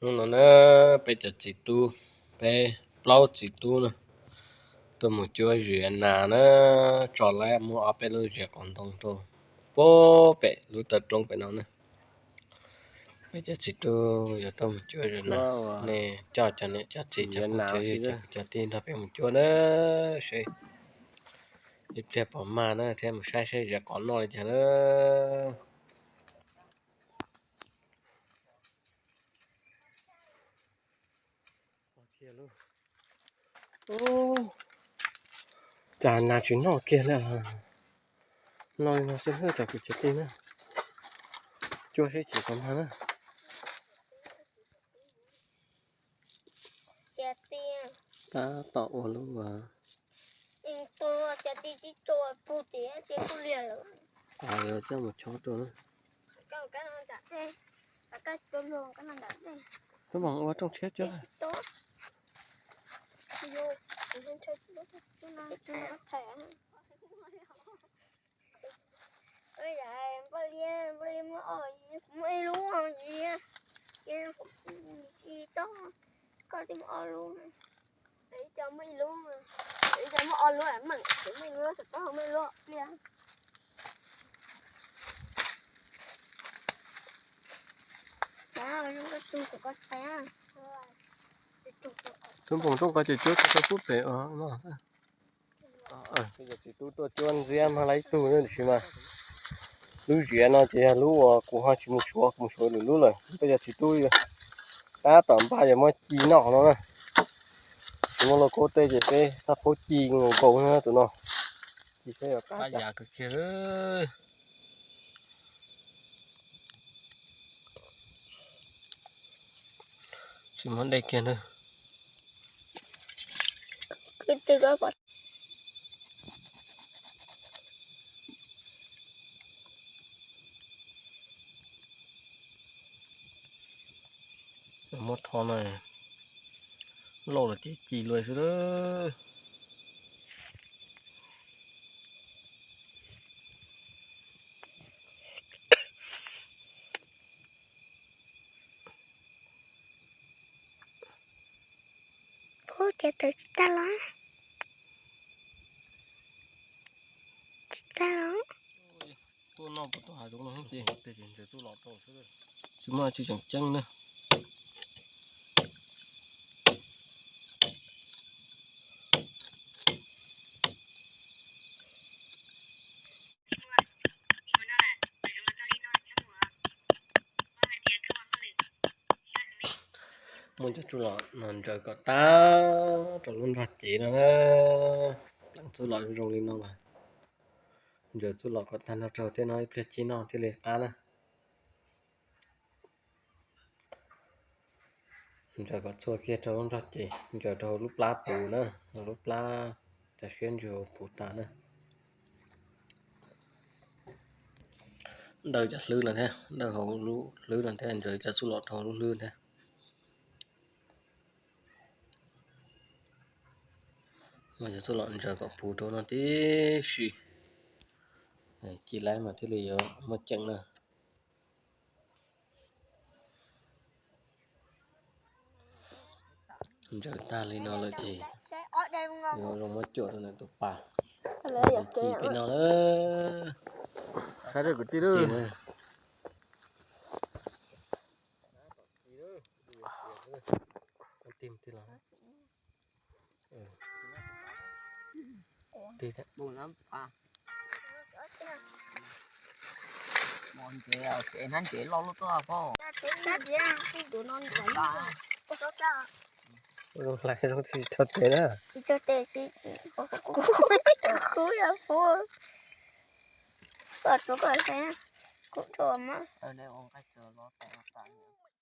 Hnub no na, peb cov txiv tub, peb plaub txiv tub na, tuaj mus cuab ziav nas na, tso laib muab ob peb lub ziav qos ntoo rau puag pem lub taw roob pem no na. Peb cov txiv tub yuav tuaj mus cuab ziav nas, nej coj cov niam cov txiv cov phooj cov ywg cov kwv cov tij nrog peb mus cuab na seb ib pliag puas mag na thiab mus saib saib ziav qos noj li cas na. Cas nas tsis noj kiag li. Noj li no xwb na cov kwv cov tij na. Cuab seb tsis tau mag na. Tab tom ua lub a. Cov tij tsis tso pug tias ces kuj liag lawm. Yuav coj mus chob rau na. Tub mam ua rooj tshiab cuab. Npaj li, npaj li muaj ob, kuv muaj ib lub, ces tsis tau, koj twb muaj ob lub. Ib co muaj ib lub, ib co muaj ob lub, meem kuv muaj ib lub, xov tooj muaj ib lub pliag. Tub npoos rooj ko ces cuab tsis tau pub pem os no. Peb cov txiv tub tuaj cuab ntxiab mag lawm ib tug na tiam sis mas lub ziav no ces yog lub uas kuv ho tsis mus suav, kuv mus suav lwm lub lawm. Peb cov txiv tub tab tom npaj yuav muab ci noj no na. Tsis muaj lauj kaub tej ces peb xab phaub ci nkaus nkaus na tus no. Ci seb yuav qab cas. Tsis muaj dej kiag na. Muab tho na, lauj los ci ci luaj xwb lawm. Ub, cas tawm tsis tag los? Tsis tag los? Tuaj noj puas tau hav zoov no ces tsis muaj tsis tseem ceeb na. Muab cov txuj lom no ntsaws kom tag rau lub nrog cev no na. Pleev txuj lom zoo li no mas ntsaws txuj lom kom tag nrho rau thiab no ib pliag ci noj thiaj li qab na. Ntsaws kom txhua kiag rau lub nrog cev, ntsaws rau hauv lub plab puv na, hauv lub plab, cov siab ntsws puv tas na. Daws cov hlwb no thiab, daws hauv lub hlwb no thiab, ntsaws cov txuj lom rau hauv lub hlwb thiab. Muab cov txuj lom ntsaws kom puv rau no tib si, ci laib mas thiaj li yuav muaj ceem na. Ntsaws tag li no lawm ces yuav zoo muab cuam rau ntawm tus pas. Ci peb no lawm. Saib rau kwv tij lawm. Hlais zoo tsis tso tes na. Kuv yog Fuab. Koj rau koj hlais, kuv rau mas.